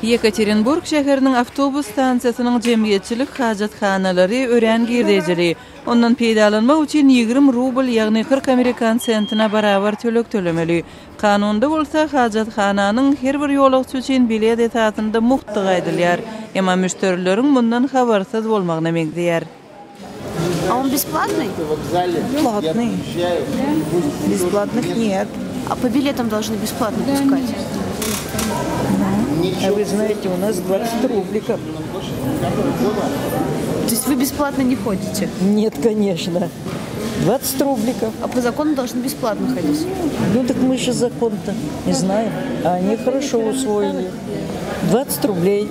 Ýekaterinburg şäheriniň awtobus stansiýasynyň jemgyýetçilik hajathanalary örän girdejili. Ondan peýdalanmak üçin 20 rubl, ýagny 40 amerikan sentine barabar töleg tölemeli. Kanunda bolsa hajathananyň her bir ýolagçy üçin bilet esasynda mugtdygy aýdylýar. Emma müşderileriň mundan habarsyz bolmagyna meňzeýär. A on besplatnyý? Platnyý. Besplatnych net. A po biletam dolžny besplatno puskать. A вы знаете, у нас 20 рубликов. То есть вы бесплатно не ходите? Нет, конечно. 20 рубликов. А по закону должны бесплатно ходить? Ну так мы же закон-то не знаем. А они хорошо усвоили. 20 рублей.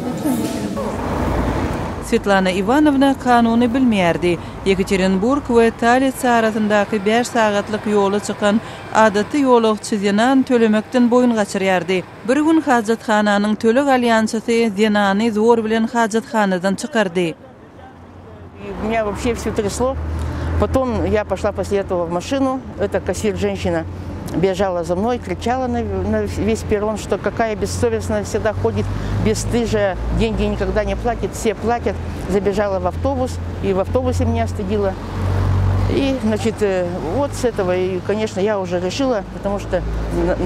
Swetlana Iwanowna kanuny bilmeýärdi. Ýekaterinburg we Talitsa arasyndaky bäş sagatlyk ýola çykan adaty ýolagçy zenan tölemekden boýun gaçyrýardy. Bir gün hajathananyň töleg alýançysy zenany zor bilen hajathanadan çykardy. Меня вообще все трясло. Потом я пошла после этого в машину. Эта кассир женщина бежала за мной, кричала на, на весь перрон, что какая бессовестная всегда ходит, бесстыжая, деньги никогда не платит, все платят. Забежала в автобус и в автобусе меня стыдила. И, значит, э, вот с этого, и, конечно, я уже решила, потому что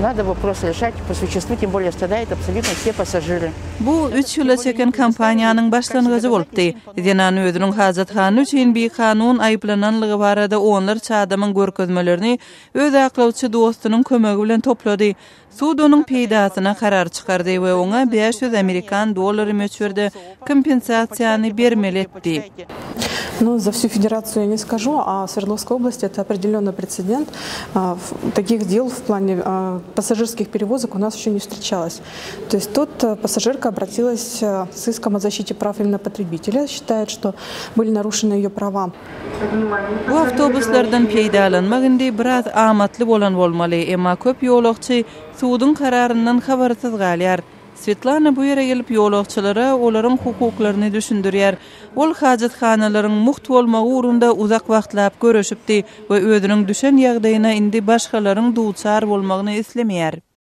надо вопрос решать по существу, тем более страдают абсолютно все пассажиры. Bu üç ýyla çeken kampaniýanyň başlangyjy bolupdy. Zenan özüniň hajathana üçin bikanun aýyplananlygy barada onlarça adamyň görkezmelerini öz aklawçy dostunyň kömegi bilen toplady. Sud onuň peýdasyna karar çykardy we oňa 500 amerikan dollary möçberde kompensasiýany bermeli etdi. Ну, за всю федерацию я не скажу, а в Свердловской области это определенный прецедент. Таких дел в плане пассажирских перевозок у нас еще не встречалось. То есть тут э, пассажирка обратилась э, с иском о защите прав именно потребителя, считает, что были нарушены ее права. Bu awtobuslardan peýdalanmak indi biraz amatly bolan bolmaly, emma köp ýolagçy suduň kararyndan habarsyz galýar. Swetlana bu ýere gelip ýolagçylara olaryň hukuklaryny düşündirýär. Ol hajathanalaryň mugt bolmagy ugrunda uzak wagtlap göreşipdi we özüniň düşen ýagdaýyna indi başgalaryň duçar bolmagyny islemeýär.